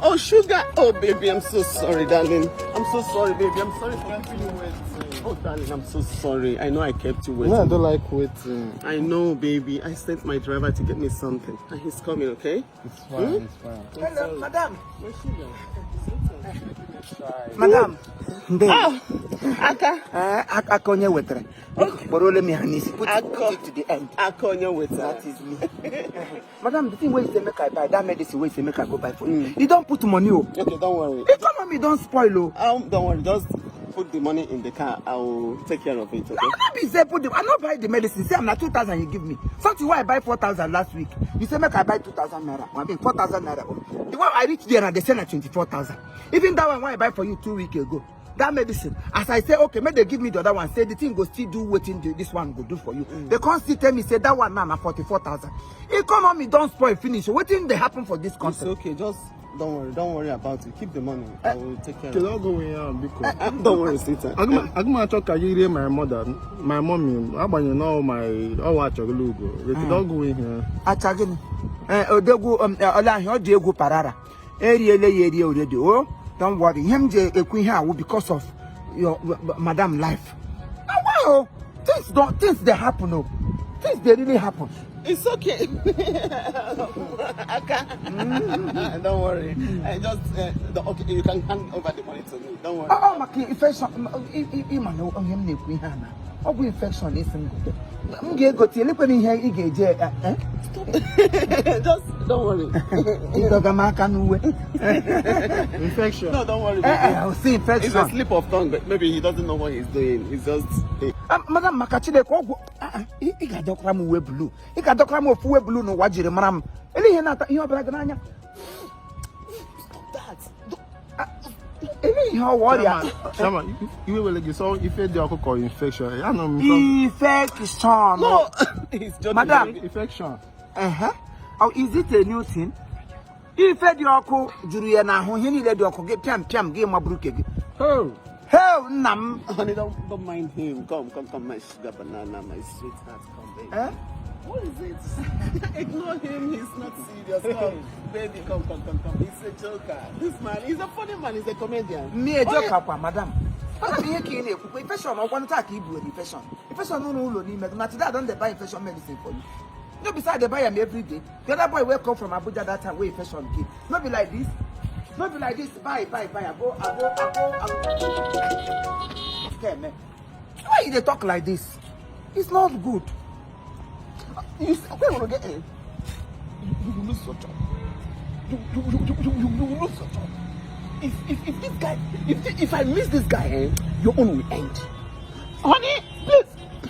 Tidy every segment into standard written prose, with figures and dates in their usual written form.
Oh, sugar. Oh, baby, I'm so sorry, darling. I'm so sorry, baby. I'm sorry for keeping you waiting. Oh, darling, I'm so sorry. I know I kept you waiting. No, I don't like waiting. I know, baby. I sent my driver to get me something. And he's coming, okay? It's fine, it's fine. Hello, madam. My sugar. Madam. Ndewo. Ah, Aka. Eh, aka onye wetara. Kpọrọ ole m ya n'isi. Put it, Aka. Put it to the end. Aka onye wetara. That is me. Madam, the thing wey you say make I buy, that medicine wey you say make I go buy for you. You don put money o. Okay, don't worry. Economy don spoil o. Don't worry. Just put the money in the car. I will take care of it, okay? No, no be say put the, I no buy the medicine. Say am na 2,000 you give me. Something wey I buy 4,000 last week. You say make I buy 2,000 naira. I mean 4,000 naira. The one I reach there and they say na 24,000. Even that one wey I buy for you 2 weeks ago. That medicine, as I say, okay, make they give me the other one. Say the thing go still do wetin this one go do for you. They come still tell me say that one now na 44,000. Economy don spoil finish. Wetin dey happen for this It's country? Okay. Just don't worry. Don't worry about it. Keep the money. I will take care of Kedu it. ọgwụ nwe ya, biko? Don't worry, sweetheart. Aga m achọ ka gị rie my mother, my mommy, agbanyeghị na ọ my ọwa achọrọla ugo. Kedu ọgwụ nwe ihe? Acha gịnị? Ee, odegwu ole ahụ ọ dị egwu parara eriele ya erie already o. Don't worry, ihe m ji ekwu ihe awụ because of your madam life. Ah, wow, things don, things dey happen o. Things dey really happen. It's okay. Aka. Don't worry. I just okay. You can hand over the money to me. Don't worry. Ọ maka infection ịma na ihe m na-ekwu ihe a na ọ bụ infection isi m gote m ga-egote elekwana ihe ị ga-eje eh? Just don't worry. Ịdọga m aka n'uwe. Infection. No, don't worry, Eh, baby. eh, see It's a infection. slip of tongue, but maybe he doesn't know what he's doing. He's just Ah, madam, maka Chineke, ọgwụ ah, ah, ị ga-adọkwara m uwe blue, ị ga-adọkwara m ofu uwe blue n'ụwa jiri mara m ele ihe na-ata ihe ọbụla gị n'anya. That. Ele ihe ọwa ọrịa. Chama, iwe were gị sọ ife dị ọkụkọ infection. Anọ m Infection. No, he's joking. Madam. Infection. Ehe. Oh, is it a new thing? Ife dị ọkụ juru ya n'ahụ, ihe niile dị ọkụ gị pịam pịam gị maburu ke gị. Oh. Hell, nna m. Honey, don't mind him. Come, come, come, my sugar banana, my sweetheart. Come, baby. Eh? What is it? Ignore him. He's not serious. Come, baby, come, come, come, come. He's a joker. This man, he's a funny man. He's a comedian. Mmie joker kwa, madam. Madam, ihe ka ị na-ekwukwa infection ọkwa taa ka i buere infection. Infection n'ụlọ ụlọ n'ime gị. Na today I don dey buy infection medicine for you. No be say I dey buy am every day. The other boy wey come from Abuja that time wey infection kill. No be like this. No be like this. Buy, buy, buy. I go, I go, I go, I go. Okay, man. Why you dey talk like this? It's not good. You see, where will get in? You will lose your job. You will lose your job. If this guy, if I miss this guy, eh, your own will end. Honey, please.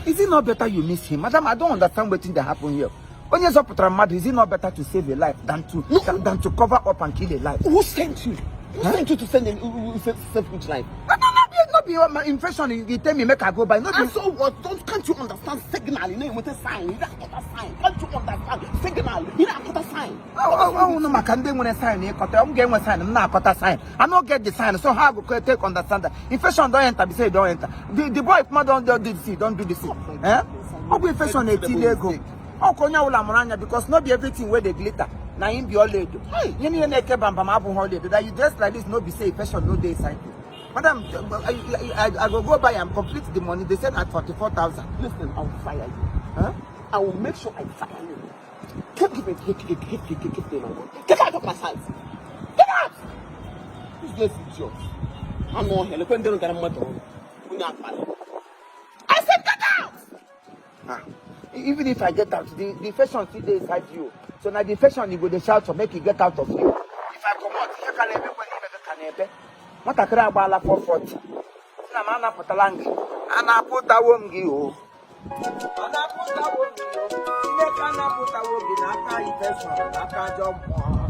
Is it not better you miss him? Madam, I don't understand wetin dey happen here. Onye zọpụtara mmadụ, is it not better to save a life than to cover up and kill a life? Who sent you? Who sent you to send him? Who save which life? No, no, no be my infection you tell me make I go buy. No be And so what? Don't Can't you understand signal? You know, with a sign. You don't got a sign. Can't you understand signal? You don't got a sign. Ọ wụ maka ndị nwere sign ịkọta m ga-enwe sign m na-akọta sign. I no get the sign, so how I go take understand that infection don enter? Be say e don enter. The boy kuma don do this, don do this. Eh? Ọ bụ infection etili ego ọ ka onye ọbụla mụrụ anya, because no be everything wey dey glitter na him be ọlaedo. Ihe niile na-eke bambam abụghị ọlaedo. That you dress like this no be say infection no dey inside you. Madam, I go buy am, complete the money. They said at 44,000. Listen, I'll fire you. Huh? I will make sure I fire you. Keep giving, keep, keep, keep, keep, keep, keep, my money. Get out of my sight. Get out! Useless idiot. I'm not here. Look when they don't get a mother. I said get out! Ah, even if I get out, the infection still dey inside you. So na the infection you go dey shout for make e get out of you. If I comot, ihe ka na-eme kwa n'ime gị ka na-ebe. Nwatakịrị agbaala 440. Nna m, anapụtala m gị. Anapụtawo m gị o. Anapụtawo m gị o. Chineke anapụtawo gị n'aka infection, n'aka ajọ mmụọ.